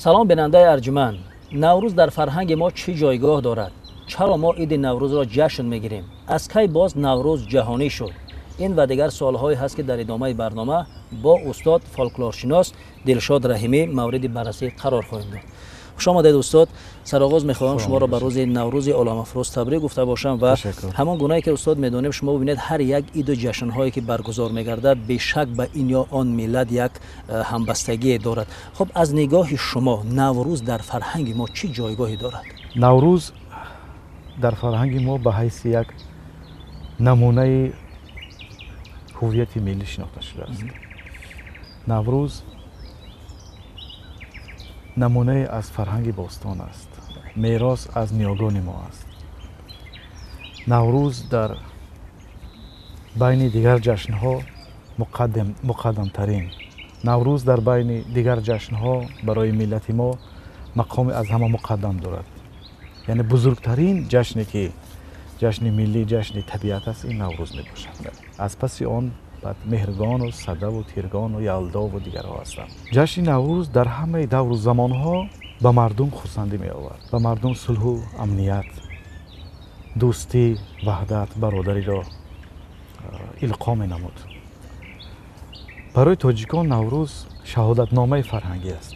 Салом, бинандаи арҷманд. Наврӯз дар фарҳанги мо чӣ ҷойгоҳ дорад? Чаро мо иди Наврӯзро ҷашн мегирем? Аз кай боз Наврӯз ҷаҳонӣ шуд? Ин ва дигар суолҳое ҳаст, ки дар идомаи барнома бо устод фолклоршинос Дилшод Раҳимӣ мавриди баррасӣ қарор хоҳем дод. Хуш омадед, устод. Сароғоз мехоҳам шуморо ба рӯзи Наврӯзи оламафрӯз табрик гуфта бошам ва ҳамон гунае ки, устод, медонем, шумо бибинед, ҳар як иду ҷашнҳое ки баргузор мегардад, бешак ба ин ё он миллат як ҳамбастагие дорад. Хуб, аз нигоҳи шумо Наврӯз дар фарҳанги мо чӣ ҷойгоҳе дорад? Наврӯз дар фарҳанги мо ба ҳайси як намунаи ҳуввияти миллӣ шинохта шудааст. Наврӯз намунае аз фарҳанги бостон аст, мерос аз ниёгони мо аст. Наврӯз дар байни дигар ҷашнҳо муқаддамтарин. Наврӯз дар байни дигар ҷашнҳо барои миллати мо мақоми аз ҳама муқаддам дорад. Яъне бузургтарин ҷашне, ки ҷашни миллӣ, ҷашни табиат аст, ин Наврӯз мебошад. Аз паси он баъд Меҳргону Садаву Тиргону Ялдову дигарҳо ҳастанд. Ҷашни Наврӯз дар ҳамаи давру замонҳо ба мардум хурсандӣ меовард, ба мардум сулҳу амният, дӯстӣ, ваҳдат, бародариро илқо менамуд. Барои тоҷикон Наврӯз шаҳодатномаи фарҳангӣ аст.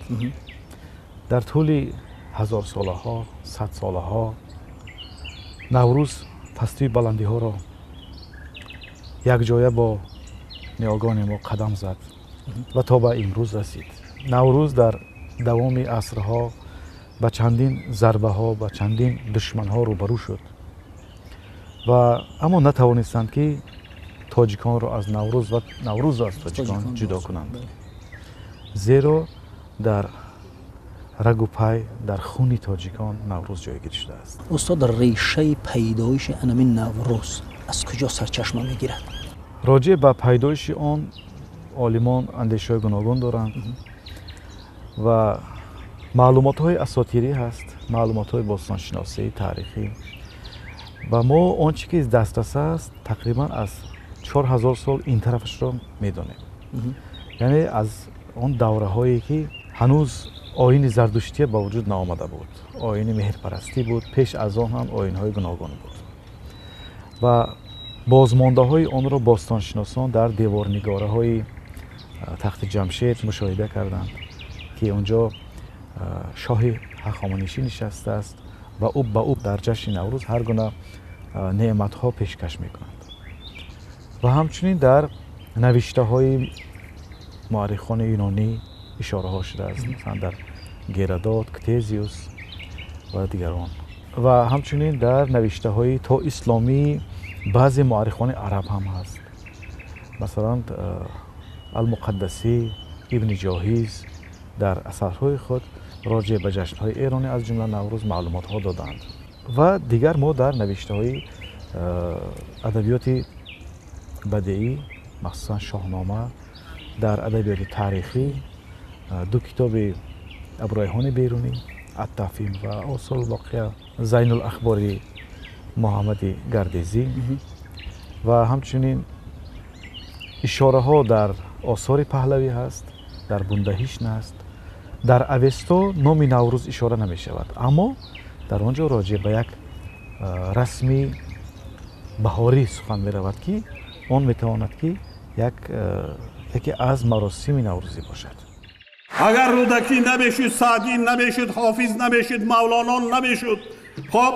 Дар тӯли ҳазорсолаҳо, садсолаҳо Наврӯз пастию баландиҳоро якҷоя бо ниёгони мо қадам зад ва то ба имрӯз расид. Наврӯз дар давоми асрҳо ба чандин зарбаҳо, ба чандин душманҳо рӯбарӯ шуд ва аммо натавонистанд, ки тоҷиконро аз Наврӯз ва Наврӯзро аз тоҷикон ҷудо кунанд, зеро дар рагу пай, дар хуни тоҷикон Наврӯз ҷойгир шудааст. Устод, решаи пайдоиши анамин Наврӯз аз куҷо сарчашма мегирад? Роҷеъ ба пайдоиши он олимон андешаҳои гуногун доранд ва маълумотҳои асотирӣ ҳаст, маълумотҳои бостоншиносӣ, таърихӣ. Ва мо он чӣ ки дастрас аст, тақрибан аз 4000 сол ин тарафашро медонем, яъне аз он давраҳое ки ҳанӯз оини зардуштия ба вуҷуд наомада буд, оини меҳрпарастӣ буд. Пеш аз он ҳам оинҳои гуногун буд ва бозмондаҳои онро бостоншиносон дар деворнигораҳои тахти Ҷамшед мушоҳида карданд, ки он ҷо шоҳи ҳахоманишӣ нишастааст ва ӯ ба ӯ дар ҷашни Наврӯз ҳар гуна неъматҳо пешкаш мекунанд. Ва ҳамчунин дар навиштаҳои муаррихони юнонӣ ишораҳо шудааст, масалан дар Геродот, Ктезиус ва дигарон, ва ҳамчунин дар навиштаҳои то исломии баъзе муаррихони араб ҳам ҳаст, масалан Алмуқаддасӣ, Ибни Ҷоҳиз дар асарҳои худ роҷеъ ба ҷашнҳои эронӣ, аз ҷумла Наврӯз, маълумотҳо доданд. Ва дигар мо дар навиштаҳои адабиёти бадеӣ, махсусан Шоҳнома, дар адабиёти таърихӣ, ду китоби Абурайҳони Берунӣ, Аттафҳим ва Осорулбоқия, Зайнулахбори Муҳаммади Гардезӣ ва ҳамчунин ишораҳо дар осори паҳлавӣ ҳаст, дар Бундаҳишт аст. Дар Авесто номи Наврӯз ишора намешавад, аммо дар он ҷо роҷеъ ба як расми баҳорӣ сухан меравад, ки он метавонад, ки яке аз маросими наврӯзӣ бошад. Агар Рӯдакӣ намешуд, Саъдӣ намешуд, Ҳофиз намешуд, Мавлоно намешуд, хоб,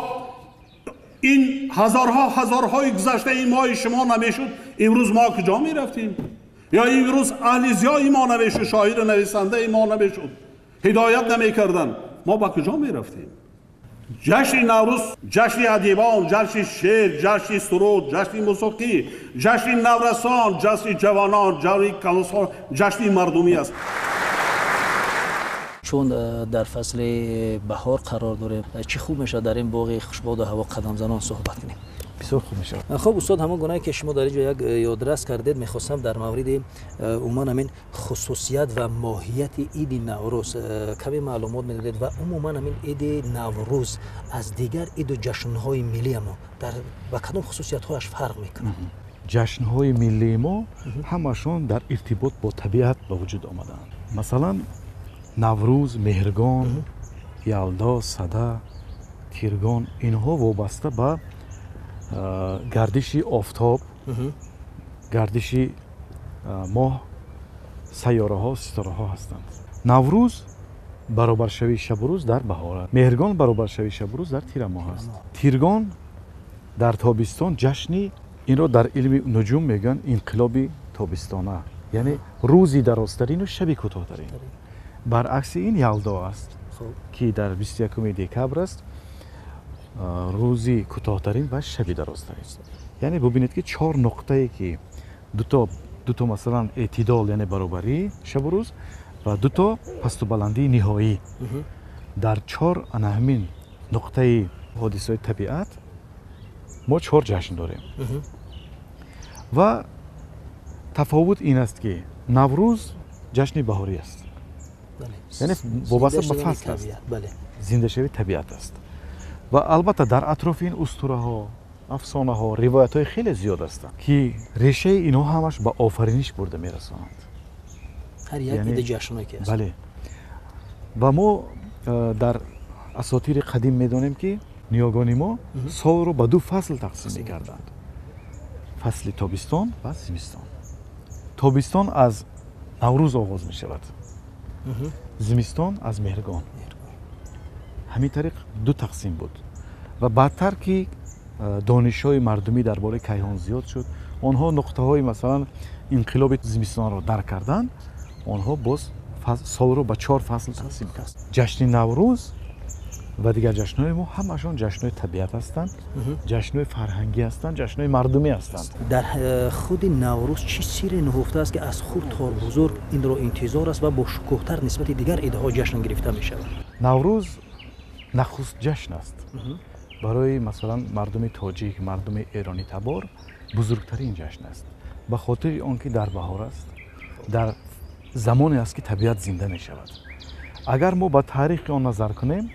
ин ҳазорҳо ҳазорҳои гузаштаи мои шумо намешуд, имрӯз мо куҷо мерафтем? Ё имрӯз аҳли зиёи мо намешуд, шоиру нависандаи мо намешуд, ҳидоят намекарданд, мо ба куҷо мерафтем? Ҷашни Наврӯз ҷашни адибон, ҷашни шеър, ҷашни суруд, ҷашни мусиқӣ, ҷашни наврасон, ҷашни ҷавонон, ҷашни калонсол, ҷашни мардумӣ аст. Чун дар фасли баҳор қарор дорем, чӣ хуб мешавад дар ин боғи хушбоду ҳаво қадамзанон суҳбат кунем. Бисёр хуб мешавад. Хуб, устод, ҳамон гунае ки шумо дар ин ҷо як ёдрас кардед, мехостам дар мавриди умуман ҳамин хусусият ва моҳияти иди Наврӯз каме маълумот медодед ва умуман ҳамин иди Наврӯз аз дигар иду ҷашнҳои миллиямо дар ба кадом хусусиятҳояш фарқ мекунад? Ҷашнҳои миллии мо ҳамашон дар иртибот бо табиат ба вуҷуд омадаанд. Масалан, Наврӯз, Меҳргон, Ялдо, Сада, Тиргон инҳо вобаста ба гардиши офтоб, гардиши моҳ, сайёраҳо, ситораҳо ҳастанд. Наврӯз баробаршавии шабу рӯз дар баҳор аст. Меҳргон баробаршавии шабу рӯз дар тирамоҳ аст. Тиргон дар тобистон ҷашни, инро дар илми нуҷум мегӯянд инқилоби тобистона, яъне рӯзи дарозтарину шаби кӯтоҳтарин. Баръакси ин Ялдо аст, ки дар 21 декабр аст, рӯзи кӯтоҳтарин ва шаби дарозтарин. Яъне бубинед, ки чор нуқтае, ки дуто масалан эътидол, яъне баробарии шабу рӯз, ва дуто пасту баландии ниҳоӣ дар чор ана ҳамин нуқтаи ҳодисаҳои табиат мо чор ҷашн дорем. Ва тафовут ин аст, ки Наврӯз ҷашни баҳорӣ аст, яъне вобаста ба фасл аст, зиндашавии табиат аст. Ва албатта дар атрофи ин устураҳо, афсонаҳо, ривоятҳои хеле зиёд ҳастанд, ки решаи инҳо ҳамаш ба офариниш бурда мерасонанд. Ҳар як иди ҷашное ки аст. Бале. Ва мо дар асотири қадим медонем, ки ниёгони мо солро ба ду фасл тақсим мекарданд: фасли тобистон ва зимистон. Тобистон аз Наврӯз оғоз мешавад, зимистон аз Меҳргон. Ҳамин тариқ ду тақсим буд. Ва баъдтар ки донишҳои мардумӣ дар бораи кайҳон зиёд шуд, онҳо нуқтаҳои масалан инқилоби зимистонро дарк карданд, онҳо боз солро ба чор фасл тақсим кард. Ҷашни Наврӯз ва дигар ҷашнҳои мо ҳамашон ҷашнҳои табиат ҳастанд, ҷашнҳои фарҳангӣ ҳастанд, ҷашнҳои мардумӣ ҳастанд. Дар худи Наврӯз чӣ сирре нуҳуфта аст, ки аз хурд то бузург инро интизор аст ва бо шукӯҳтар нисбати дигар идҳо ҷашн гирифта мешавад? Наврӯз нахуст ҷашн аст. Барои масалан мардуми тоҷик, мардуми эронӣ табор бузургтарин ҷашн аст, ба хотири он ки дар баҳор аст, дар замоне аст, ки табиат зинда мешавад. Агар мо ба таърихи он назар кунем,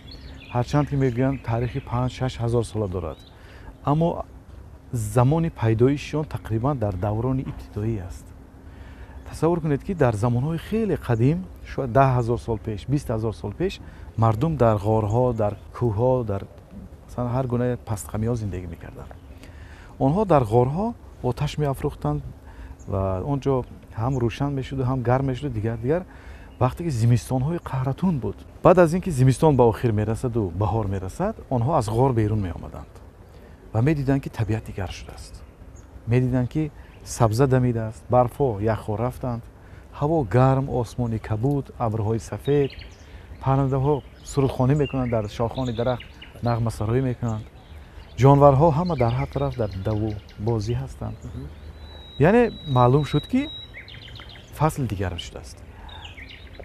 ҳарчанд ки мегӯянд таърихи 5-6 ҳазор сола дорад, аммо замони пайдоиши он тақрибан дар даврони ибтидоӣ аст. Тасаввур кунед, ки дар замонҳои хеле қадим, шояд 10 ҳазор сол пеш, 20 ҳазор сол пеш, мардум дар ғорҳо, дар кӯҳҳо, дар масалан ҳар гуна пастқамиҳо зиндагӣ мекарданд. Онҳо дар ғорҳо оташ меафрӯхтанд ва он ҷо ҳам рӯшан мешуду, ҳам гарм мешуду. Дигар вақте ки зимистонҳои қаҳратун буд, баъд аз ин ки зимистон ба охир мерасаду баҳор мерасад, онҳо аз ғор берун меомаданд ва медиданд, ки табиат дигар шудааст, медиданд, ки сабза дамидааст, барфҳо, яхҳо рафтанд, ҳаво гарм, осмони кабуд, абрҳои сафед, паррандаҳо сурудхонӣ мекунанд, дар шохони дарахт нағмасароӣ мекунанд, ҷонварҳо ҳама дар ҳар тараф дар даву бозӣ ҳастанд. Яъне маълум шуд, ки фасл дигар шудааст.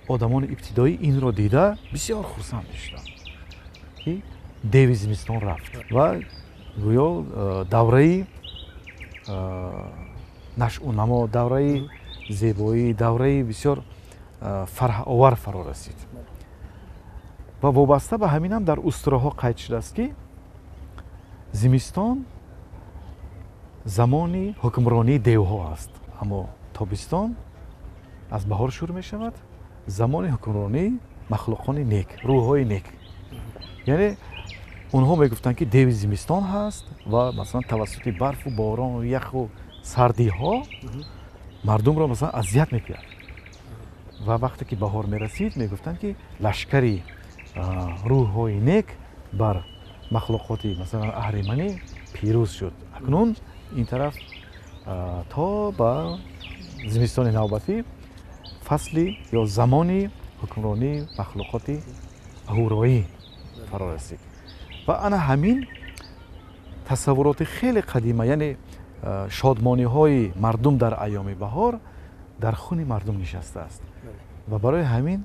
Одамони ибтидоӣ инро дида бисёр хурсанд мешуданд, ки деви зимистон рафт ва гӯё давраи нашъунамо, давраи зебоӣ, давраи бисёр фарҳовар фаро расид. Ва вобаста ба ҳамин ҳам дар устураҳо қайд шудааст, ки зимистон замони ҳукмронии девҳо аст, аммо тобистон аз баҳор шурӯъ мешавад, замони ҳукмронии махлуқони нек, рӯҳҳои нек. Яъне онҳо мегуфтанд, ки деви зимистон ҳаст ва масалан тавассути барфу борону яху сардиҳо мардумро масалан азият мекунад. Ва вақте ки баҳор мерасид, мегуфтанд, ки лашкари рӯҳҳои нек бар махлуқоти масалан аҳриманӣ пирӯз шуд. Акнун ин тараф то ба зимистони навбатӣ фасли ё замони ҳукмронии махлуқоти аҳуроӣ фаро расид. Ва ана ҳамин тасаввуроти хеле қадима, яъне шодмониҳои мардум дар айёми баҳор дар хуни мардум нишастааст. Ва барои ҳамин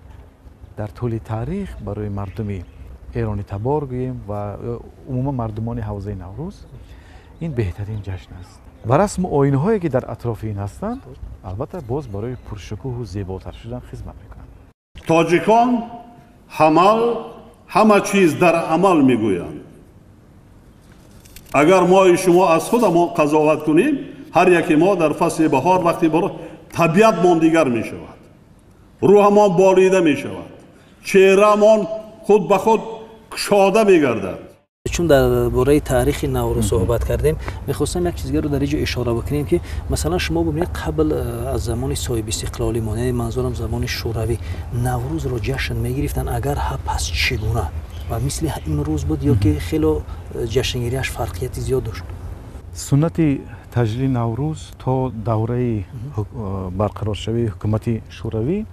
дар тӯли таърих барои мардуми эронӣ табор гӯем ва умуман мардумони ҳавзаи Наврӯз ин беҳтарин ҷашн аст. Ва расму оинҳое, ки дар атрофи ин ҳастанд, албатта боз барои пуршукӯҳу зеботар шудан хизмат мекунанд. Тоҷикон ҳамал ҳама чиз дар амал мегӯянд. Агар мои шумо аз худамон қазоват кунем, ҳар яке мо дар фасли баҳор, вақти баҳор табиатмон дигар мешавад, рӯҳамон болида мешавад. Чеҳраамон худ ба худ кушода мегардад. Чун дар бораи таърихи Наврӯз суҳбат кардем, мехостам як чизгаро дар инҷо ишора бикунем, ки масалан шумо бибинед, қабл аз замони соҳибистиқлолӣ мо, яъне манзурам замони Шӯравӣ, Наврӯзро ҷашн мегирифтанд, агар ҳа, пас чӣ гуна ва мисли имрӯз буд ё ки хело ҷашнгириаш фарқияти зиёд дошт? Суннати таҷлили Наврӯз то давраи барқароршавии ҳукумати Шӯравӣ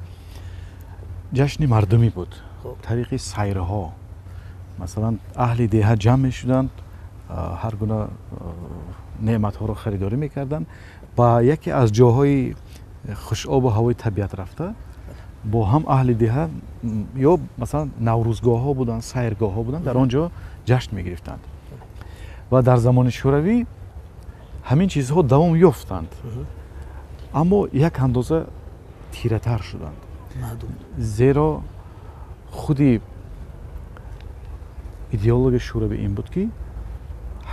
ҷашни мардумӣ буд, тариқи сайрҳо. Масалан, аҳли деҳа ҷамъ мешуданд, ҳар гуна неъматҳоро харидорӣ мекарданд, ба яке аз ҷоҳои хушобу ҳавои табиат рафта, бо ҳам аҳли деҳа ё масалан наврӯзгоҳҳо буданд, сайргоҳҳо буданд, дар он ҷо ҷашн мегирифтанд. Ва дар замони Шӯравӣ ҳамин чизҳо давом ёфтанд, аммо як андоза тиратар шуданд, зеро худи идеологияи Шӯравӣ ин буд, ки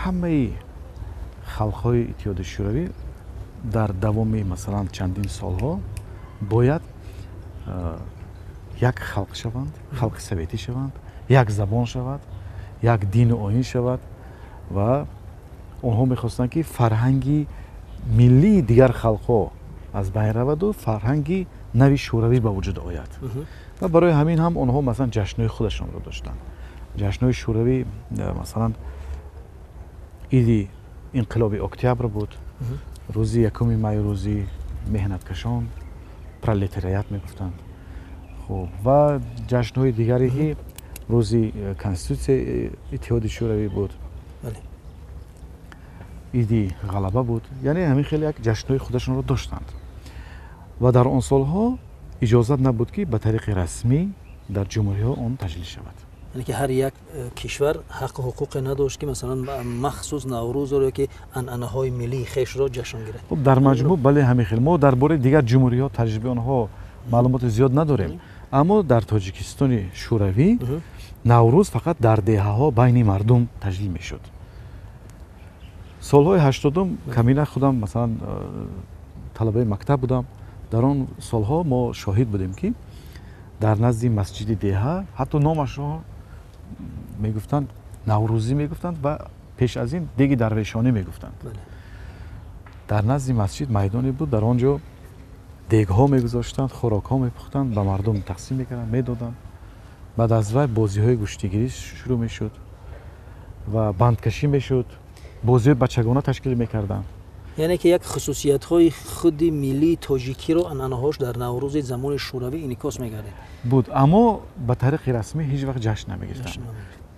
ҳамаи халқҳои Иттиҳоди Шӯравӣ дар давоми масалан чандин солҳо бояд як халқ шаванд, халқи советӣ шаванд, як забон шавад, як дину оин шавад. Ва онҳо мехостанд, ки фарҳанги миллии дигар халқҳо аз байн раваду фарҳанги нави шӯравӣ ба вуҷуд ояд. Ва барои ҳамин ҳам онҳо масалан ҷашнҳои худашонро доштанд. Ҷашнҳои шӯравӣ масалан иди инқилоби октябр буд, рӯзи 1 май, рӯзи меҳнаткашон, пролетариат мегуфтанд. Хуб, ва ҷашнҳои дигаре, ки рӯзи конститутсияи Иттиҳоди Шӯравӣ буд, иди ғалаба буд. Яъне ҳамин хеле як ҷашнҳои худашонро доштанд. Ва дар он солҳо иҷозат набуд, ки ба тариқи расмӣ дар ҷумҳуриҳо он таҷлил шавад. Яъне ки ҳар як кишвар ҳаққу ҳуқуқе надошт, ки масалан махсус Наврӯзро ё ки анъанаҳои миллии хешро ҷашн гирад. Хуб, дар маҷмӯъ бале, ҳамин хел. Мо дар бораи дигар ҷумҳуриҳо, таҷрибаи онҳо маълумоти зиёд надорем, аммо дар Тоҷикистони Шӯравӣ Наврӯз фақат дар деҳаҳо байни мардум таҷлил мешуд. Солҳои 80-ум камина худам масалан талабаи мактаб будам. Дар он солҳо мо шоҳид будем, ки дар назди масҷиди деҳа ҳатто номашро мегуфтанд, наврӯзӣ мегуфтанд ва пеш аз ин деги дарвешонӣ мегуфтанд. Дар назди масҷид майдоне буд, дар он ҷо дегҳо мегузоштанд, хӯрокҳо мепухтанд, ба мардум тақсим мекарданд, медоданд. Баъд аз вай бозиҳои гӯштигирӣ шурӯъ мешуд ва бандкашӣ мешуд, бозиҳои бачагона ташкил мекарданд. Яъне ки як хусусиятҳои худи миллии тоҷикиро, анъанаҳош дар Наврӯзи замони Шӯравӣ инъикос мегардид. Буд, аммо ба тариқи расмӣ ҳеҷ вақт ҷашн намегирифтанд,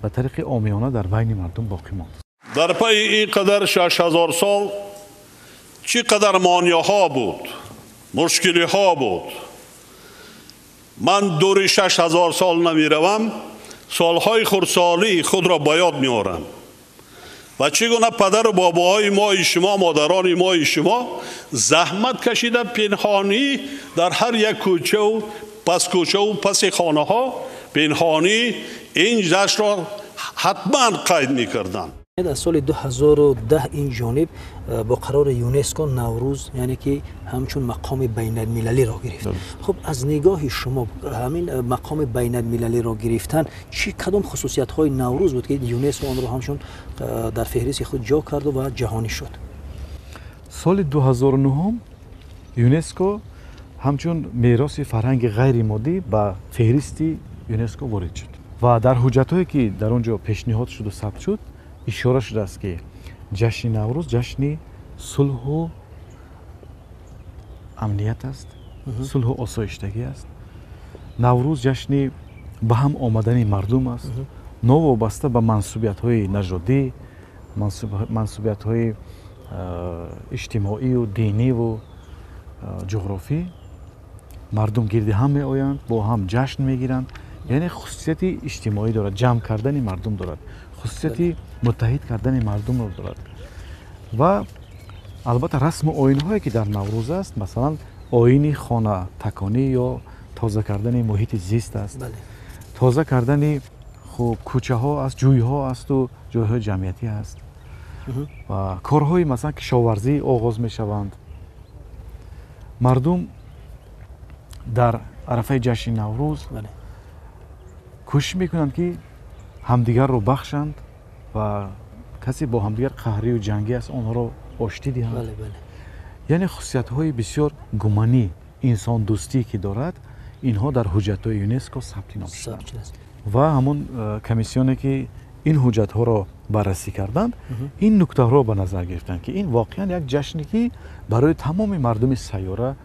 ба тариқи омиёна дар байни мардум боқӣ монд. Дар пайи ин қадар 6000 сол чӣ қадар монеаҳо буд, мушкилиҳо буд. Ман дури 6000 сол намеравам, солҳои хурдсолии худро ба ёд меорам ва чӣ гуна падару бобоҳои мои шумо, модарони мои шумо заҳмат кашида, пинҳонӣ дар ҳар як кӯчаву паскӯчаву паси хонаҳо пинҳонӣ ин ҷашнро ҳатман қайд мекарданд. Аз соли 2010 ин ҷониб бо қарори ЮНЕСКО Наврӯз, яъне ки ҳамчун мақоми байналмилалиро гирифт. Хуб, аз нигоҳи шумо ҳамин мақоми байналмилалиро гирифтан чӣ кадом хусусиятҳои Наврӯз буд, ки ЮНЕСКО онро ҳамчун дар феҳристи худ ҷо карду ва ҷаҳонӣ шуд? Соли 2009 ЮНЕСКО ҳамчун мероси фарҳанги ғайримоддӣ ба феҳристи ЮНЕСКО ворид шуд ва дар ҳуҷҷатҳое, ки дар он ҷо пешниҳод шуду сабт шуд, ишора шудааст, ки ҷашни Наврӯз ҷашни сулҳу амният аст, сулҳу осоиштагӣ аст. Наврӯз ҷашни ба ҳам омадани мардум аст, новобаста ба мансубиятҳои нажодӣ, мансубиятҳои иҷтимоию диниву ҷуғрофӣ. Мардум гирди ҳам меоянд, бо ҳам ҷашн мегиранд. Яъне хусусияти иҷтимоӣ дорад, ҷамъ кардани мардум дорад, хусусияти муттаҳид кардани мардумро дорад. Ва албатта расму оинҳое, ки дар Наврӯз аст, масалан оини хонатаконӣ ё тоза кардани муҳити зист аст, тоза кардани хуб кӯчаҳо аст, ҷӯйҳо асту ҷойҳои ҷамъиятӣ аст ва корҳои масалан кишоварзӣ оғоз мешаванд. Мардум дар арафаи ҷашни Наврӯз Кӯшиш мекунанд, ки ҳамдигарро бахшанд ва касе бо ҳамдигар қаҳрию ҷангӣ аст, онҳоро оштӣ диҳанд. Яъне хусусиятҳои бисёр гуманӣ, инсондӯстӣ ки дорад, инҳо дар ҳуҷҷатҳои ЮНЕСКО сабти ном шуданд. Ва ҳамон комиссионе ки ин ҳуҷҷатҳоро баррасӣ карданд, ин нуктаҳоро ба назар гирифтанд, ки ин воқеан як ҷашне ки барои тамоми мардуми сайёра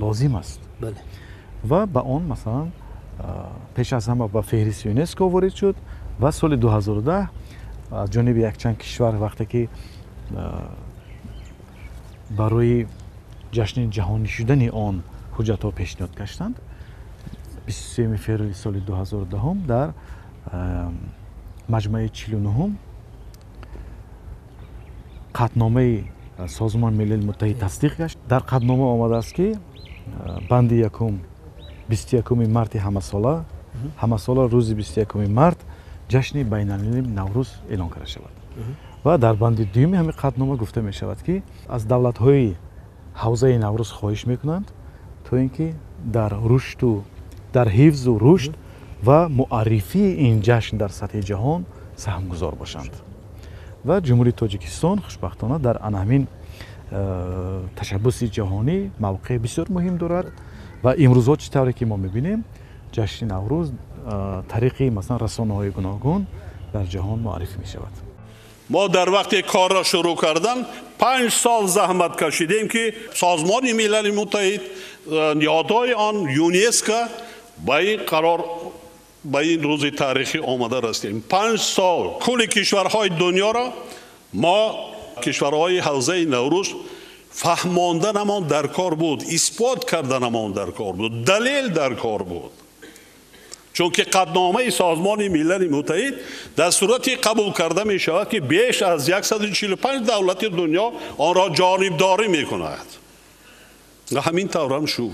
лозим аст. Ва ба он масалан пеш аз ҳама ба феҳристи ЮНЕСКО ворид шуд ва соли 2010 аз ҷониби якчанд кишвар вақте ки барои ҷашни ҷаҳонӣ шудани он ҳуҷҷатҳо пешниҳод гаштанд, 23 феврали соли 2010 дар маҷмаи 49 қатъномаи Созмони Милали Муттаҳид тасдиқ гашт. Дар қатънома омадааст, ки банди якум 21 марти ҳамасола рӯзи 21 март ҷашни байналмилалии Наврӯз эълон карда шавад. Ва дар банди дуюми ҳамин қатънома гуфта мешавад, ки аз давлатҳои ҳавзаи Наврӯз хоҳиш мекунанд, то ин ки дар рушду дар ҳифзу рушд ва муаррифии ин ҷашн дар сатҳи ҷаҳон саҳмгузор бошанд. Ва Ҷумҳурии Тоҷикистон хушбахтона дар ана ҳамин ташаббуси ҷаҳонӣ мавқеи бисёр муҳим дорад. Ва имрӯзҳо чӣ тавре ки мо мебинем, ҷашни Наврӯз тариқи масалан расонаҳои гуногун дар ҷаҳон муаррифӣ мешавад. Мо дар вақте корро шурӯъ кардан 5 сол заҳмат кашидем, ки Созмони Милали Муттаҳид, ниҳодҳои он, ЮНЕСКО ба ин қарор, ба ин рӯзи таърихӣ омада расидем. 5 сол кулли кишварҳои дунёро мо кишварҳои ҳавзаи Наврӯз фаҳмонданамон дар кор буд, исбот карданамон дар кор буд, далел дар кор буд. Чунки қатъномаи Созмони Милали Муттаҳид дар сурати қабул карда мешавад, ки беш аз 145 давлати дунё онро ҷонибдорӣ мекунад. Ва ҳамин таврам шуд.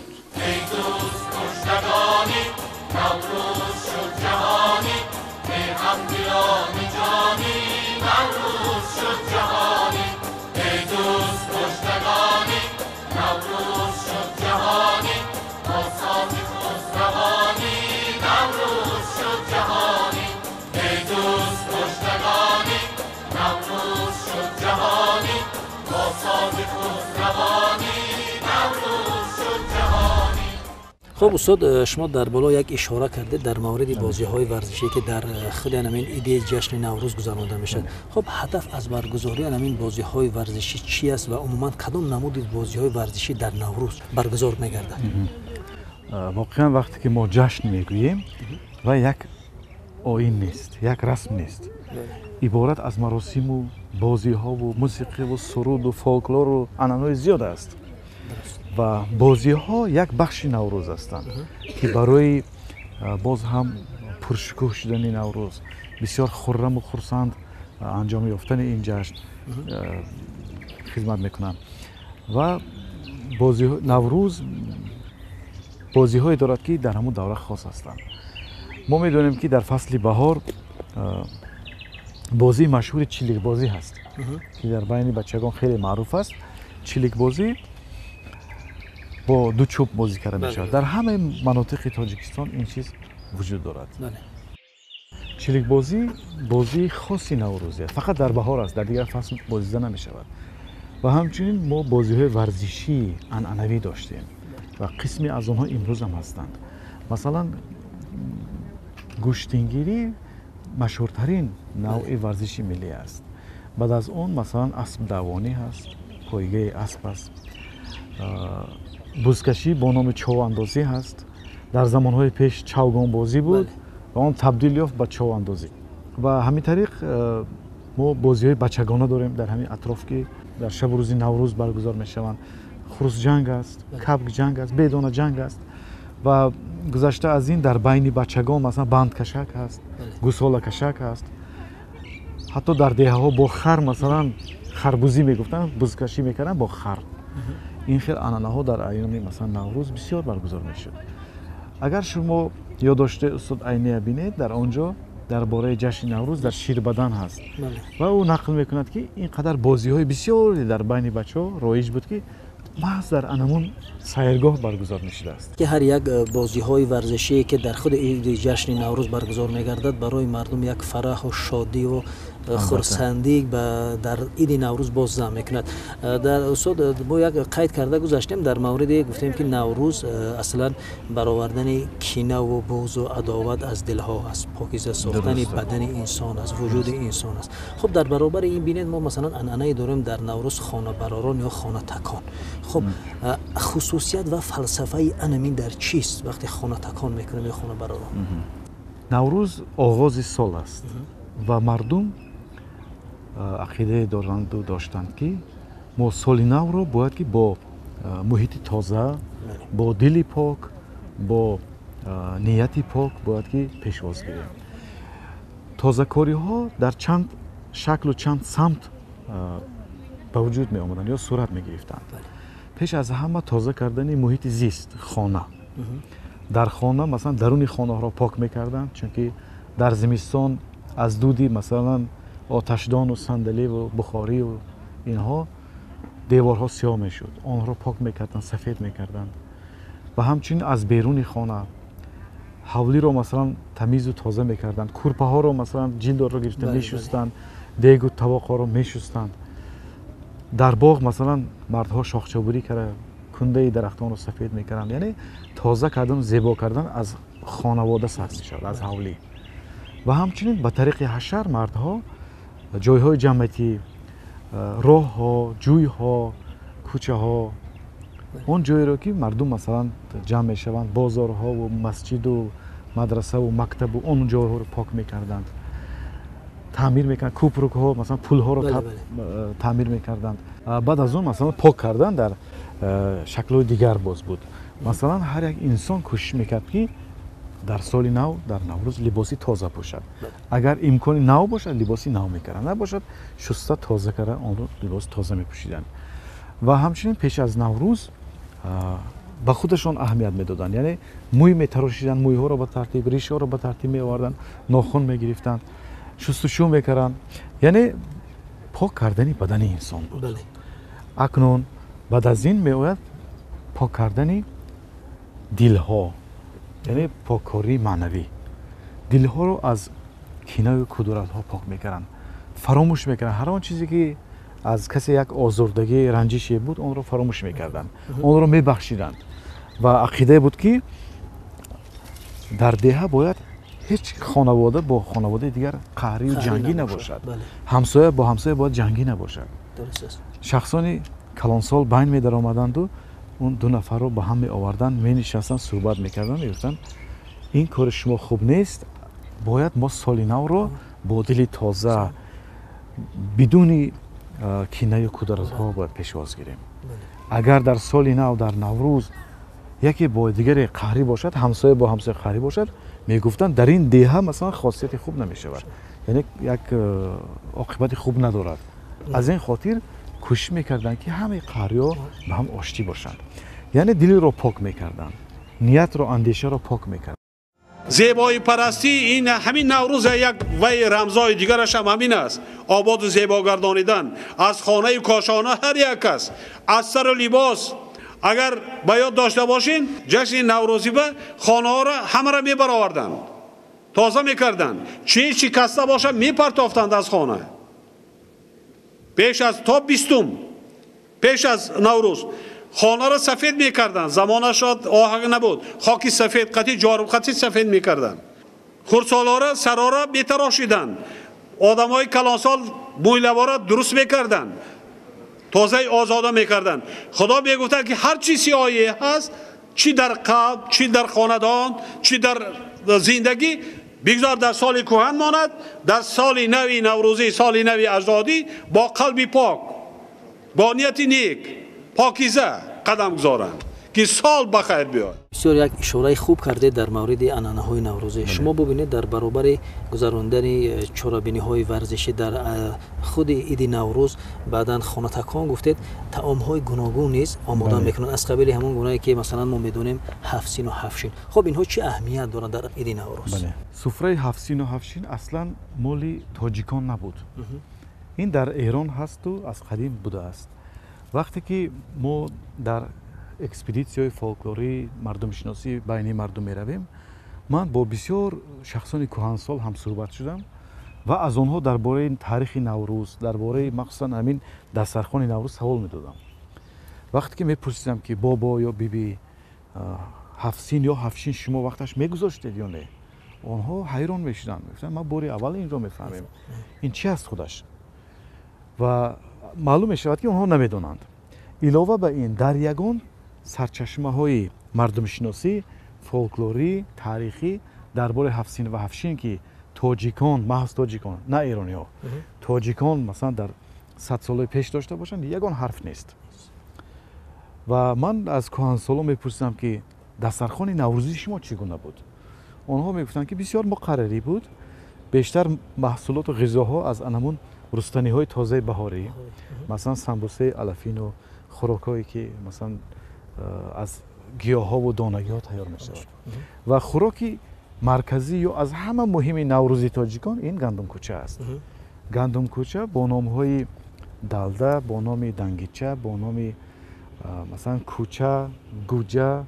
Хуб устод, шумо дар боло як ишора кардед дар мавриди бозиҳои варзишӣ, ки дар худи ҳамин иди ҷашни Наврӯз гузаронда мешавад. Хуб, ҳадаф аз баргузории ҳамин бозиҳои варзишӣ чи аст ва умуман кадом намуди бозиҳои варзишӣ дар Наврӯз баргузор мегардад? Воқеан вақте ки мо ҷашн мегӯем, ва як оин нест, як расм нест, иборат аз маросиму бозиҳову мусиқиву суруду фолклору анъанаҳои зиёд аст. Ва бозиҳо як бахши Наврӯз ҳастанд, ки барои боз ҳам пуршукӯҳ шудани Наврӯз, бисёр хурраму хурсанд анҷом ёфтани ин ҷашн хизмат мекунанд. Ва Наврӯз бозиҳое дорад, ки дар ҳамон давра хос ҳастанд. Мо медонем, ки дар фасли баҳор бозии машҳури чиликбозӣ ҳаст, ки дар байни бачагон хеле маъруф аст. Чиликбозӣ бо ду чӯб бозӣ карда мешавад. Дар ҳамаи манотиқи Тоҷикистон ин чиз вуҷуд дорад. Чиликбозӣ бозии хоси наврӯзӣ аст, фақат дар баҳор аст, дар дигар фасл бозида намешавад. Ва ҳамчунин мо бозиҳои варзишии анъанавӣ доштем ва қисме аз онҳо имрӯз ҳам ҳастанд. Масалан, гӯштингирӣ машҳуртарин навъи варзиши миллӣ аст. Баъд аз он масалан аспдавонӣ ҳаст, пойгаи асп аст, бузкашӣ бо номи човандозӣ ҳаст. Дар замонҳои пеш чавгонбозӣ буд ва он табдил ёфт ба човандозӣ. Ва ҳамин тариқ мо бозиҳои бачагона дорем дар ҳамин атроф, ки дар шабу рӯзи Наврӯз баргузор мешаванд. Хурусҷанг аст, кабкҷанг аст, бедонаҷанг аст. Ва гузашта аз ин дар байни бачагон масалан бандкашак ҳаст, гусолакашак ҳаст. Ҳатто дар деҳаҳо бо хар масалан харбузӣ мегуфтанд, бузкашӣ мекарданд бо хар. Ин хел анъанаҳо дар айёми масалан Наврӯз бисёр баргузор мешуд. Агар шумо ёд доште устод Айния бинед, дар он ҷо дар бораи ҷашни Наврӯз дар Ширбадан ҳаст ва ӯ нақл мекунад, ки ин қадар бозиҳои бисёре дар байни бачаҳо роиҷ буд, ки Маҳз дар анамон сайргоҳ баргузор мешудааст. Ки ҳар як бозиҳои варзишие ки дар худи иди ҷашни Наврӯз баргузор мегардад, барои мардум як фараҳу шодиву хурсандӣ дар иди Наврӯз боз зам мекунад. Дар устод мо як қайд карда гузаштем дар мавриде гуфтем ки Наврӯз аслан баровардани кинаву буғзу адоват аз дилҳо аст, покиза сохтани бадани инсон аст, вуҷуди инсон аст. Хуб, дар баробари ин бинед, мо масалан анъанае дорем дар Наврӯз хонабаророн ё хонатакон. Хуб, хусусият ва фалсафаи анамин дар чист вақте хонатакон мекунем ё хонабаророн? Наврӯз оғози сол аст ва мардум ақидае доранду доштанд, ки мо соли навро бояд ки бо муҳити тоза, бо дили пок, бо нияти пок бояд ки пешвоз гирем. Тозакориҳо дар чанд шаклу чанд самт ба вуҷуд меомаданд ё сурат мегирифтанд. Пеш аз ҳама тоза кардани муҳити зист, хона. Дар хона масалан даруни хонаҳоро пок мекарданд, чунки дар зимистон аз дуди масалан оташдону сандаливу бухориву инҳо деворҳо сиёҳ мешуд, онҳоро пок мекарданд, сафед мекарданд. Ва ҳамчунин аз беруни хона ҳавлиро масалан тамизу тоза мекарданд, курпаҳоро масалан ҷилдро гирифта мешустанд, дегу тавоқҳоро мешустанд. Дар боғ масалан мардҳо шохчабурӣ карда кундаи дарахтонро сафед мекарданд. Яъне тоза кардану зебо кардан аз хонавода сар мешавад, аз ҳавлӣ. Ва ҳамчунин ба тариқи ҳашар мардҳо ҷойҳои ҷамъиятӣ, роҳҳо, ҷӯйҳо, кӯчаҳо, он ҷойеро ки мардум масалан ҷамъ мешаванд, бозорҳову масҷиду мадрасаву мактабу он ҷойҳоро пок мекарданд, таъмир мекарданд, кӯпрукҳо масалан пулҳоро таъмир мекарданд. Баъд аз он масалан пок кардан дар шаклҳои дигар боз буд. Масалан ҳар як инсон кӯшиш мекард ки дар соли нав, дар Наврӯз либоси тоза пӯшад. Агар имкони нав бошад, либоси нав мекарданд, набошад, шуста тоза карда онро либоси тоза мепӯшиданд. Ва ҳамчунин пеш аз Наврӯз ба худашон аҳамият медоданд, яъне мӯй метарошиданд, мӯйҳоро ба тартиб, ришҳоро ба тартиб меоварданд, нохун мегирифтанд, шустушӯ мекарданд. Яъне пок кардани бадани инсон буд. Акнун баъд аз ин меояд пок кардани дилҳо, яъне поккории маънавӣ. Дилҳоро аз кинаю кудуратҳо пок мекарданд, фаромӯш мекарданд. Ҳар он чизе ки аз касе як озурдагӣ, ранҷише буд, онро фаромӯш мекарданд, онро мебахшиданд. Ва ақидае буд ки дар деҳа бояд ҳеҷ хонавода бо хонаводаи дигар қаҳрию ҷангӣ набошад, ҳамсоя бо ҳамсоя бояд ҷангӣ набошад. Шахсони калонсол байн медаромаданду он ду нафарро ба ҳам меоварданд, менишастанд, суҳбат мекарданд, мегуфтанд ин кори шумо хуб нест, бояд мо соли навро бо дили тоза, бидуни кинаю кударатҳо бояд пешвоз гирем. Агар дар соли нав, дар Наврӯз яке бо дигаре қаҳрӣ бошад, ҳамсоя бо ҳамсоя қаҳрӣ бошад, мегуфтанд дар ин деҳа масалан хосияти хуб намешавад, яъне як оқибати хуб надорад. Аз ин хотир кӯшиш мекарданд ки ҳамаи қаҳриҳо ба ҳам оштӣ бошанд, яъне дилро пок мекарданд, ниятро, андешаро пок мекарданд. Зебоипарастӣ ин ҳамин Наврӯз як вай рамзҳои дигараш ҳам ҳамин аст. Ободу зебо гардонидан аз хонаю кошона ҳар як кас, аз сару либос. Агар ба ёд дошта бошед, ҷашни Наврӯзӣ ба хонаҳоро ҳамаро мебароварданд, тоза мекарданд, чӣ шикаста бошад мепартофтанд аз хона. Пеш аз то 20 пеш аз Наврӯз хонаро сафед мекарданд. Замонаш оҳак набуд, хоки сафед қатӣ, ҷоруб қатӣ сафед мекарданд. Хурдсолора сарора метарошиданд, одамои калонсол мӯйлавора дуруст мекарданд, тозаи озода мекарданд. Худо мегуфтад ки ҳар чи сиёҳие ҳаст, чӣ дар қалб, чӣ дар хонадон, чӣ дар зиндагӣ, бигзор дар соли кӯҳан монад, дар соли нави Наврӯзӣ, соли нави аҷдодӣ бо қалби пок, бо нияти нек, покиза қадам гузоранд ки сол ба хайр биёяд. Бисёр як ишораи хуб кардед дар мавриди анъанаҳои наврӯзӣ. Шумо бубинед, дар баробари гузарондани чорабиниҳои варзишӣ дар худи иди Наврӯз, баъдан хонатакон гуфтед, таомҳои гуногун низ омода мекунанд, аз қабили ҳамон гунае ки масалан мо медонем ҳафтсину ҳафтшин. Хуб, инҳо чӣ аҳамият доранд дар иди Наврӯз? Суфраи ҳафтсину ҳафтшин аслан моли тоҷикон набуд. Ин дар Эрон ҳасту аз қадим будааст. Вақте ки мо дар экспедитсияҳои фолклорӣ, мардумшиносӣ байни мардум меравем, ман бо бисёр шахсони кӯҳансол ҳамсӯҳбат шудам ва аз онҳо дар бораи таърихи Наврӯз, дар бораи махсусан ҳамин дастархони Наврӯз савол медодам. Вақте ки мепурсидам, ки бобо ё биби, ҳафтсин ё ҳафтшин шумо вақташ мегузоштед ё не, онҳо ҳайрон мешуданд, мегуфтанд ман бори аввал инро мефаҳмем, ин чи аст худаш? Ва маълум мешавад, ки онҳо намедонанд. Илова ба ин, дар ягон сарчашмаҳои мардумшиносӣ, фолклорӣ, таърихӣ дар бораи ҳафтсин ва ҳафтшин, ки тоҷикон, маҳз тоҷикон, на эрониҳо, тоҷикон масалан дар 100 солаи пеш дошта бошанд, ягон ҳарф нест. Ва ман аз кӯҳансолон мепурсидам, ки дастархони наврӯзии шумо чӣ гуна буд? Онҳо мегуфтанд, ки бисёр муқаррарӣ буд, бештар маҳсулоту ғизоҳо аз анамун рустаниҳои тозаи баҳорӣ, масалан самбусаи алафину хӯрокҳое ки масалан аз гиёҳҳову донагиҳо тайёр мешавад. Ва хӯроки марказӣ ё аз ҳама муҳими наврӯзи тоҷикон ин гандумкӯча аст. Гандумкӯча бо номҳои далда, бо номи дангича, бо номи масалан кӯча, гуҷа,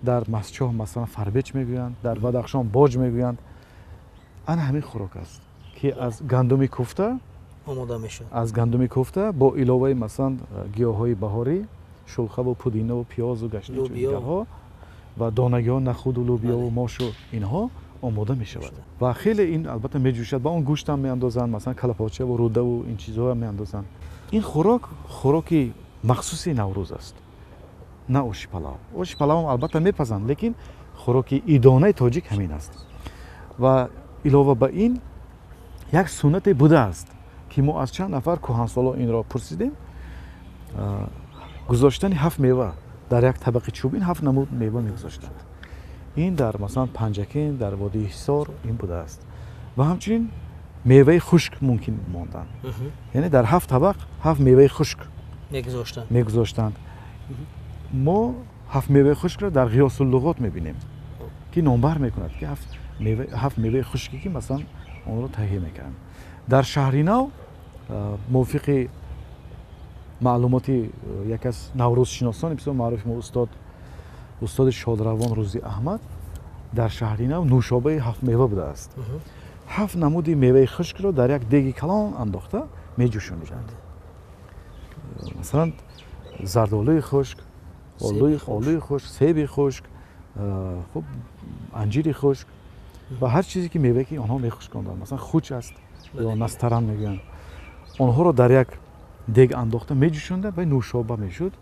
дар Масчоҳ масалан фарбеч мегӯянд, дар Бадахшон боҷ мегӯянд. Ана ҳамин хӯрок аст, ки аз гандуми куфта омода мешавад, аз гандуми куфта бо иловаи масалан гиёҳҳои баҳорӣ, шулхаву пудинаву пиёзу гаштничу дигарҳо ва донагиҳо, нахуду лӯбиёву мошу инҳо омода мешавад. Ва хеле ин албатта меҷӯшад, ба он гӯштам меандозанд, масалан калапочаву рӯдаву ин чизҳоам меандозанд. Ин хӯрок хӯроки махсуси Наврӯз аст, на оши палав. Оши палавам албатта мепазанд, лекин хӯроки идонаи тоҷик ҳамин аст. Ва илова ба ин як суннате будааст, ки мо аз чанд нафар кӯҳансоло инро пурсидем: гузоштани ҳафт мева дар як табақи чӯбин, ҳафт намуд мева мегузоштанд. Ин дар масалан Панҷакент, дар водии Ҳисор ин будааст. Ва ҳамчунин меваи хушк мумкин мондан, яъне дар ҳафт табақ ҳафт меваи хушк мегузоштанд. Мо ҳафт меваи хушкро дар Ғиёсуллуғот мебинем, ки номбар мекунад, ки ҳафт меваи хушке, ки масалан онро таҳия мекарданд. Дар Шаҳри Нав, мувофиқи маълумоти як аз наврӯзшиносони бисёр маъруфи мо, устоди шодравон Рӯзи Аҳмад, дар Шаҳри Нав нӯшобаи ҳафт мева будааст. Ҳафт намуди меваи хушкро дар як деги калон андохта меҷӯшониданд. Масалан зардолуи хушк, олуи хушк, себи хушк, хуб анҷири хушк ва ҳар чизе ки мевае ки онҳо мехушконданд, масалан хуч аст ё настаран мегӯянд, онҳоро дар як дег андохта меҷӯшонданд ва нӯшоба мешуд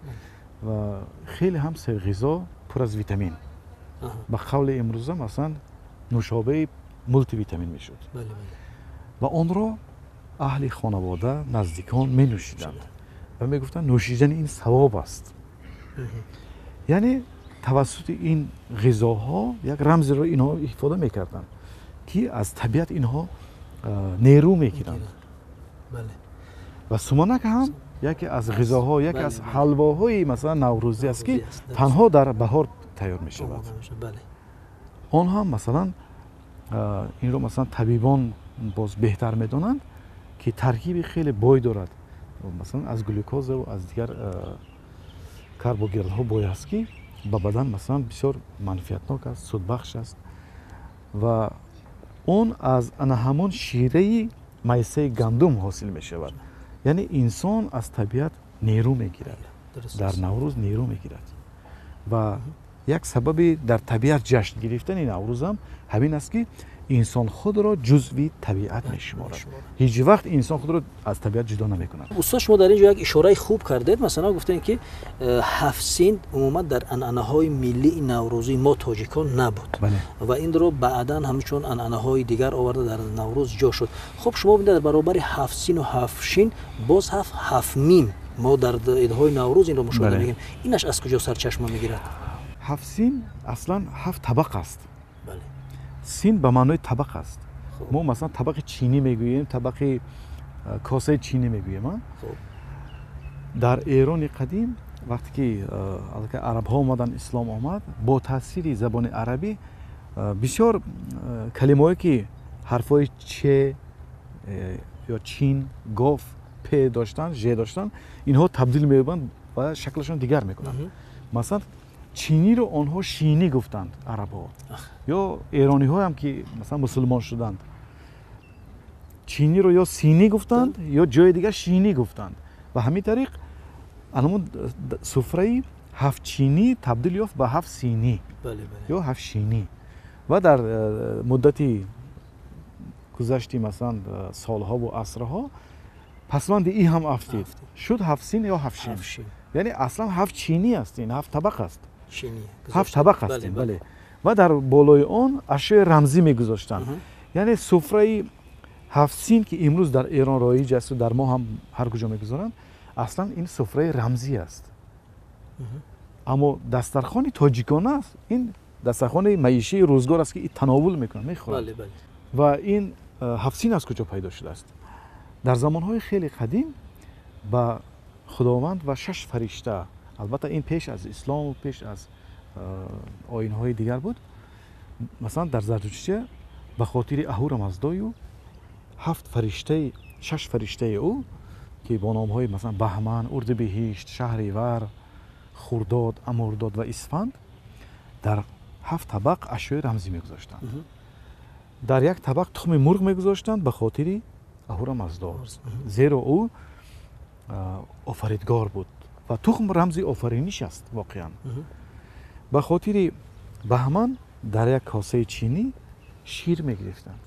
ва хеле ҳам серғизо, пур аз витамин. Ба қавли имрӯза масалан нӯшобаи мултивитамин мешуд ва онро аҳли хонавода, наздикон менӯшиданд ва мегуфтанд нӯшидани ин савоб аст. Яъне тавассути ин ғизоҳо як рамзеро инҳо ифода мекарданд, ки аз табиат инҳо нерӯ мегиранд. Ва суманак ҳам яке аз ғизоҳо, яке аз ҳалвоҳои масалан наврӯзӣ аст, ки танҳо дар баҳор тайёр мешавад. Он ҳам масалан инро масалан табибон боз беҳтар медонанд, ки таркиби хеле бой дорад, масалан аз глюкозаву аз дигар карбогидратҳо бой аст, ки ба бадан масалан бисёр манфиатнок аст, судбахш аст. Ва он аз ана ҳамон шираи майсаи гандум ҳосил мешавад. Яъне инсон аз табиат нерӯ мегирад, дар Наврӯз нерӯ мегирад. Ва як сабаби дар табиат ҷашн гирифтани Наврӯзам ҳамин аст, ки инсон худро ҷузви табиат мешуморад. Ҳеҷ вақт инсон худро аз табиат ҷудо намекунад. Устод, шумо дар ин ҷо як ишораи хуб кардед. Масалан гуфтем, ки ҳафт син умуман дар анъанаҳои миллии наврӯзии мо тоҷикон набуд ва инро баъдан ҳамчун анъанаҳои дигар оварда дар Наврӯз ҷо шуд. Хуб, шумо бинед, дар баробари ҳафт сину ҳафт шин боз ҳафт мим мо дар идҳои Наврӯз инро мушоҳида мекунем. Инаш аз куҷо сарчашма мегирад? Ҳафт син аслан ҳафт табақ аст. Син ба маънои табақ аст. Мо масалан табақи чинӣ мегӯем, табақи косаи чинӣ мегӯем. Дар Эрони қадим вақте ки арабҳо омаданд, ислом омад, бо таъсири забони арабӣ бисёр калимаҳое ки ҳарфҳои че ё чин, гоф п доштанд, ж доштанд, инҳо табдил меёбанд ва шаклашон дигар мекунанд. Масалан, чиниро онҳо шинӣ гуфтанд арабҳо, ё эрониҳо ҳам ки масалан мусулмон шуданд, чиниро ё синӣ гуфтанд, ё ҷои дигар шинӣ гуфтанд. Ба ҳамин тариқ анамун суфраи ҳафт чинӣ табдил ёфт ба ҳафт синӣ ё ҳафт шинӣ. Ва дар муддати гузашти масалан солҳову асрҳо пасванди и ҳам афтид, шуд ҳафт син ё ҳафт шин. Яъне аслан ҳафт чинӣ аст, ин ҳафт табақ аст, ҳафт табақ аст ин, бале. Ва дар болои он ашёи рамзӣ мегузоштанд. Яъне суфраи ҳафт син ки имрӯз дар Эрон роиҷ асту дар мо ҳам ҳар куҷо мегузоранд, аслан ин суфраи рамзӣ аст. Аммо дастархони тоҷикона аст, ин дастархони маишии рӯзгор аст ки тановул мекунанд, мехӯранд. Ва ин ҳафт син аз куҷо пайдо шудааст? Дар замонҳои хеле қадим ба худованд ва шаш фаришта, албатта ин пеш аз ислому пеш аз оинҳои дигар буд, масалан дар Зардуштия ба хотири Аҳура Маздою ҳафт фариштаи, шаш фариштаи ӯ ки бо номҳои масалан Баҳман, Урдибеҳишт, Шаҳривар, Хурдод, Амурдод ва Исфанд дар ҳафт табақ ашёи рамзӣ мегузоштанд. Дар як табақ тухми мурғ мегузоштанд ба хотири Аҳура Маздо, зеро ӯ офаридгор буд ва тухм рамзи офариниш аст воқеан. Ба хотири Баҳман дар як косаи чинӣ шир мегирифтанд,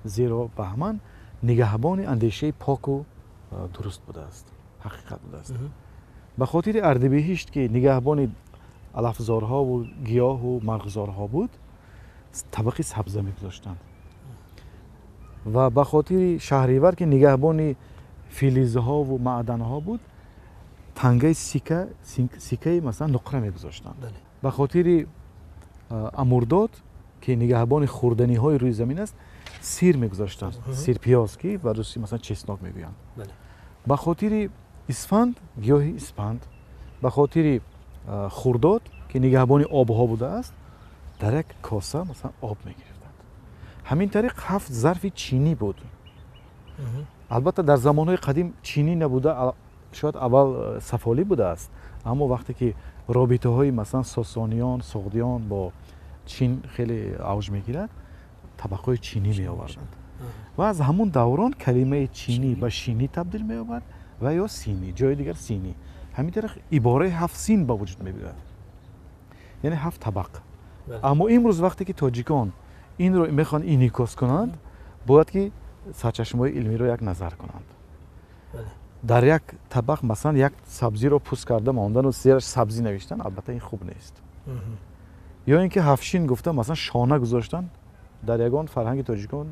зеро Баҳман нигаҳбони андешаи поку дуруст будааст, ҳақиқат будааст. Ба хотири Ардибеҳишт ки нигаҳбони алафзорҳову гиёҳу марғзорҳо буд, табақи сабза мегузоштанд. Ва ба хотири Шаҳривар ки нигаҳбони филизҳову маъданҳо буд, тангаи сикаи масалан нуқра мегузоштанд. Ба хотири Амурдод ки нигаҳбони хӯрданиҳои рӯи замин аст, сир мегузоштанд, сирпиёз ки ба русӣ масалан чеснок мегӯянд. Ба хотири Исфанд гиёҳи испанд, ба хотири Хурдод ки нигаҳбони обҳо будааст, дар як коса масалан об мегирифтанд. Ҳамин тариқ ҳафт зарфи чинӣ буд. Албатта дар замонҳои қадим чинӣ набуда, шояд аввал сафолӣ будааст, аммо вақте ки робитаҳои масалан сосониён, суғдиён бо чин хеле авҷ мегирад, табақҳои чинӣ меоварданд. Ва аз ҳамун даврон калимаи чинӣ ба шинӣ табдил меёбад ва ё синӣ, ҷои дигар синӣ. Ҳамин тариқ ибораи ҳафт син ба вуҷуд мебиёяд, яъне ҳафт табақ. Аммо имрӯз вақте ки тоҷикон инро мехоҳанд инъикос кунанд, бояд ки сарчашмаҳои илмиро як назар кунанд. Дар як табақ масалан як сабзиро пӯст карда мондану зераш сабзӣ навиштан, албатта ин хуб нест. Ё ин ки ҳафт шин гуфта масалан шона гузоштан, дар ягон фарҳанги тоҷикон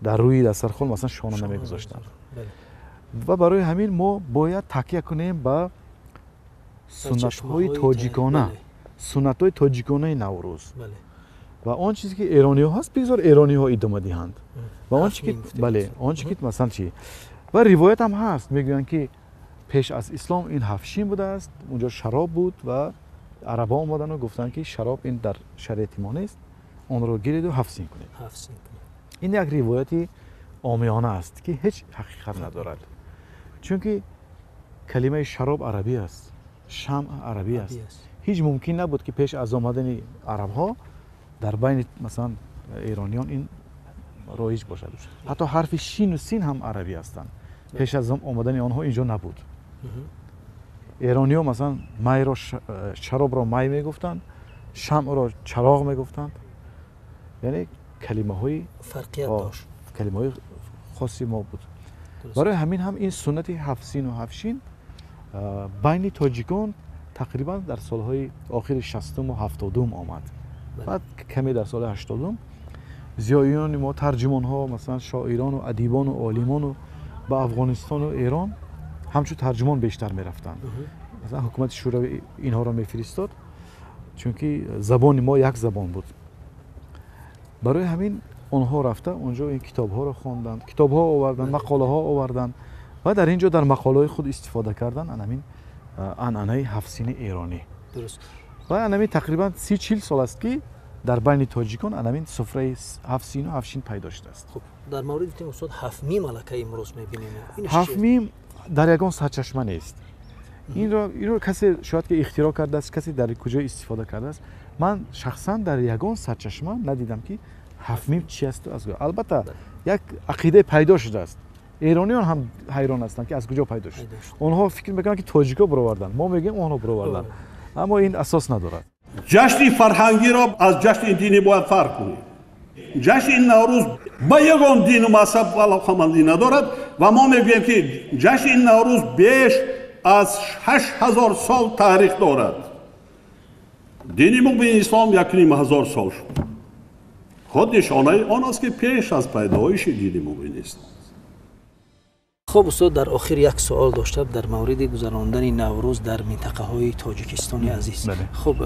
дар рӯи дастархон масалан шона намегузоштанд. Ва барои ҳамин мо бояд такя кунем ба суннатҳои тоҷикона, суннатҳои тоҷиконаи Наврӯз. Ва он чизе ки эрониҳо ҳаст, бигзор эрониҳо идома диҳанд. Ва он чи ки, бале, он чи ки масалан чи ва ривоят ҳам ҳаст, мегӯянд ки пеш аз ислом ин ҳафт шин будааст, унҷо шароб буд ва арабҳо омадану гуфтанд ки шароб ин дар шариати мо нест, онро гиреду ҳафт син кунед. Ин як ривояти омиёна аст ки ҳеҷ ҳақиқат надорад, чунки калимаи шароб арабӣ аст, шамъ арабӣ аст. Ҳеҷ мумкин набуд ки пеш аз омадани арабҳо дар байни масалан эрониён ин роиҷ бошад. Ҳатто ҳарфи шину син ҳам арабӣ ҳастанд, пеш аз омадани онҳо инҷо набуд. Эрониҳо масалан майро, шаробро май мегуфтанд, шамъро чароғ мегуфтанд, яъне калимаҳои фарқият дошт, калимаҳои хоси мо буд. Барои ҳамин ҳам ин суннати ҳафт сину ҳафт шин байни тоҷикон тақрибан дар солҳои охири шастуму ҳафтодум омад. Баъд каме дар соли ҳаштодум зиёиёни мо, тарҷумонҳо, масалан шоирону адибону олимону ба Афғонистону Эрон ҳамчун тарҷумон бештар мерафтанд. Масалан ҳукумати Шӯравӣ инҳоро мефиристод, чунки забони мо як забон буд. Барои ҳамин онҳо рафта онҷо ин китобҳоро хонданд, китобҳо оварданд, мақолаҳо оварданд ва дар ин ҷо дар мақолаҳои худ истифода карданд анамин анъанаи ҳафтсини эронӣ. Ва анамин тақрибан 30-40 сол аст ки дар байни тоҷикон анамин суфраи ҳафт сину ҳафт шин пайдо шудааст. Хуб, дар мавриди гуфтем устод, ҳафт мим аллакай имрӯз мебинем. Ҳафт мим Дар ягон сарчашма нест. Инро касе шояд ки ихтироъ кардааст, касе дар куҷо истифода кардааст. Ман шахсан дар ягон сарчашма надидам, ки ҳафтмим чи асту аз куҷо. Албатта, як ақидае пайдо шудааст. Эрониён ҳам ҳайрон ҳастанд, ки аз куҷо пайдо шуд. Онҳо фикр мекунанд, ки тоҷико бароварданд, мо мегӯем, онҳо бароварданд, аммо ин асос надорад. Ҷашни фарҳангиро аз ҷашни динӣ бояд фарқ кунем. Ҷашни Наврӯз ба ягон дину мазҳаб алоқамандӣ надорад ва мо мегӯем, ки ҷашни Наврӯз беш аз 8000 сол таърих дорад. Дини мубини ислом 1500 сол шуд. Худ нишонаи он аст, ки пеш аз пайдоиши дини мубини ислом. Хуб, устод, дар охир як суол доштам дар мавриди гузарондани Наврӯз дар минтақаҳои Тоҷикистони азиз. Хуб,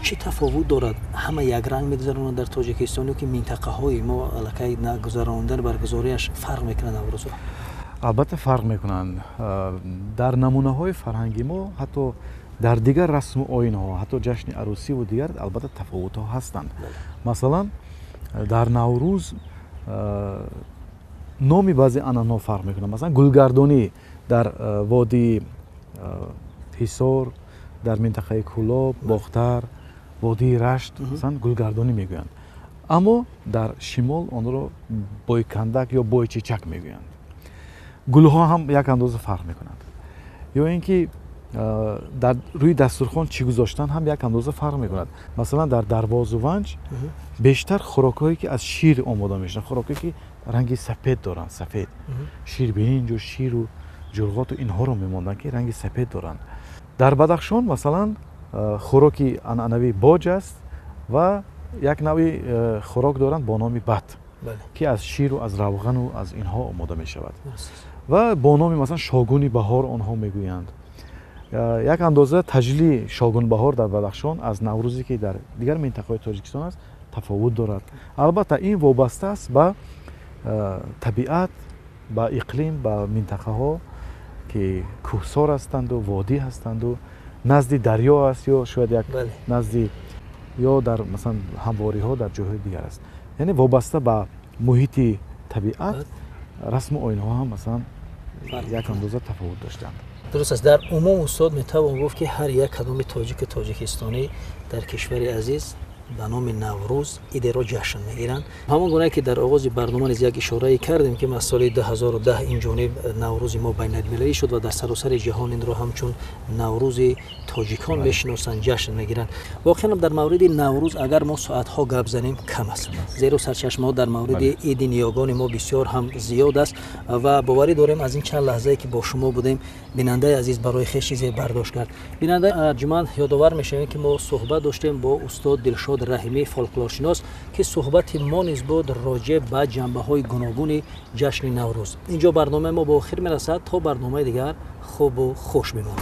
чӣ тафовут дорад? Ҳама якранг мегузаронанд дар Тоҷикистон ё ки минтақаҳои мо аллакай гузарондан, баргузориаш фарқ мекунад Наврӯзро? Албатта, фарқ мекунанд. Дар намунаҳои фарҳанги мо, ҳатто дар дигар расму оинҳо, ҳатто ҷашни арӯсиву дигар, албатта, тафовутҳо ҳастанд. Масалан, дар Наврӯз номи баъзе анъанаҳо фарқ мекунад. Масалан, гулгардонӣ дар водии Ҳисор, дар минтақаи Кӯлоб, Бохтар, водии Рашт, масалан, гулгардонӣ мегӯянд, аммо дар шимол онро бойкандак ё бойчечак мегӯянд. Гулҳо ҳам як андоза фарқ мекунанд. Ё ин ки дар рӯи дастурхон чӣ гузоштан ҳам як андоза фарқ мекунад. Масалан, дар Дарвозу Ванҷ бештар хӯрокҳое, ки аз шир омода мешаванд, хӯрокҳое, ки ранги сапед доранд, сафед, ширбиринҷу ширу ҷурғоту инҳоро мемонданд, ки ранги сапед доранд. Дар Бадахшон, масалан, хӯроки анъанавӣ боҷ аст ва як навъи хӯрок доранд бо номи бат, ки аз ширу аз равғану аз инҳо омода мешавад ва бо номи, масалан, шогуни баҳор онҳо мегӯянд. Як андоза таҷлили шогунбаҳор дар Бадахшон аз Наврӯзе, ки дар дигар минтақаҳои Тоҷикистон аст, тафовут дорад. Албатта, ин вобаста аст ба табиат, ба иқлим, ба минтақаҳо, ки кӯҳсор ҳастанду водӣ ҳастанду назди дарё аст ё шояд як назди ё дар, масалан, ҳамвориҳо, дар ҷойҳои дигар аст. Яъне вобаста ба муҳити табиат расму оинҳо ҳам, масалан, як андоза тафовут доштанд. Дуруст аст. Дар умум, устод, метавон гуфт, ки ҳар як кадоми тоҷику тоҷикистонӣ дар кишвари азиз ба номи Наврӯз идеро ҷашн мегиранд. Ҳамон гуна ки дар оғози барнома низ як ишорае кардем, ки аз соли 2010 ин ҷониб Наврӯзи мо байналмилалӣ шуд ва дар саросари ҷаҳон инро ҳамчун Наврӯзи тоҷикон мешиносанд, ҷашн мегиранд. Воқеан, дар мавриди Наврӯз агар мо соатҳо гап занем, кам аст, зеро сарчашмаҳо дар мавриди иди ниёгони мо бисёр ҳам зиёд аст ва боварӣ дорем, аз ин чанд лаҳзае ки бо шумо будем, бинандаи азиз барои хеш чизе бардошт кард. Бинандаи арҷуманд, ёдовар мешавем, ки мо суҳбат доштем бо устод Дилшод Раҳимӣ, фолклоршинос, ки суҳбати мо низ буд роҷеъ ба ҷанбаҳои гуногуни ҷашни Наврӯз. Инҷо барномаи мо ба охир мерасад. То барномаи дигар хубу хуш бимонед.